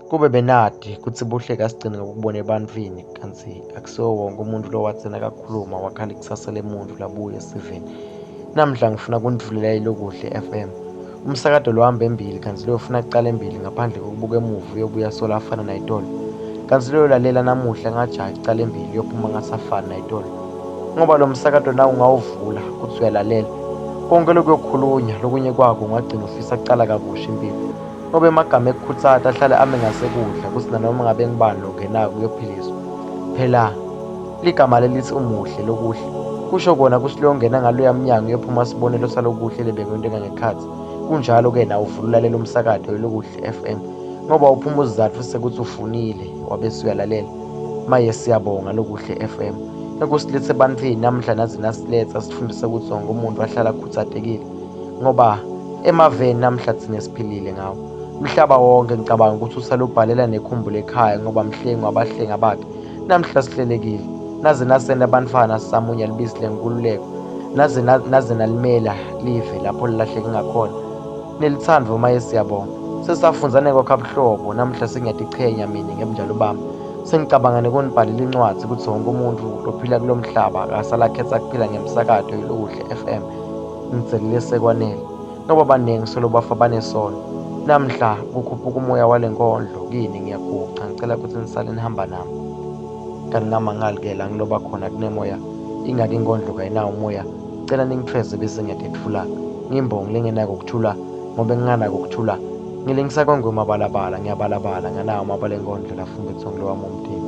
Kube benadi kutsi buhle kasigcini ngekukubona ebantfwini kantsi akusiwo wonke umuntfu lowathi nakakhuluma wakhala ikusasa lemuntfu labuye esiveni. Namhla ngifuna kunitfulela iLokuhle FM. Umsakato lohamba embili kantsi loyofuna kucala embili ngaphandle kokubuka emuva uyobuya solo afana nayitolo. Kantsi loyolalela namuhla ngajahi kucala embili uyophuma ngasafani nayitolo. Ngoba lo msakato nawe ungawuvula kutsi uyalalela. Konke lokuyokhulunywa lokunye kwako ungagcina ufisa kucala kabusha impilo. Ngoba emagama ekukhutsata ahlale ame ngasekudla kutsi nanoma ngabe ngubani longenako kuyophiliswa. Phela ligama lelithi umuhle lokuhle kusho kona kutsi loyongena ngaloya mnyango uyophuma sibonelo salokuhle lebekwenteka ngekhatsi. Kunjalo-ke nawe uvula ulalela umsakato weLokuhle FM ngoba uphuma usizatfu sekutsi ufunile wabese uyalalela. Maye siyabonga Lokuhle FM ngekusiletsa ebantfwini namuhla naze nasiletsa sifundise kutsi wonke umuntfu ahlale akhutsatekile. Ngoba emaveni namhla thina siphilile ngawo. Umhlaba wonke ngicabanga ukuthi usalubhalela nekhumbule ekhaya ngoba mhlengi wabahlenga bakhe. Namhla sihlelekile. Naze nasenda abantfwana sisamunya lubisi lenkululeko. Naze naze nalimela live lapho lilahleke ngakhona. Nelithando maye siyabonga. Sesafundza nekwakha buhlobo namhla sengiyatichenya mina ngebunjalo bami. Sengicabanga nekunibhalela incwadzi kutsi wonke umuntfu lophila kulo mhlaba akasala akhetsa kuphila ngemsakato iLokuhle FM. Ngidzelile sekwanele ngoba baningi solo bafa banesono. Namhla kukhuphuka umoya wale nkondlo kini ngiyaguca ngicela ukuthi nisale nihamba nami. Kanti ngamangali ke la ngiloba khona kunemoya ingaki inkondlo kayinawo umoya. Cela ningithweze bese ngiyadethula. Ngimbongi lengenako ukuthula ngobe nginganako ukuthula. Ngilingisa kwengwe mabalabala ngiyabalabala nganawo amabala enkondlo lafumbethe ngilowami umtimba.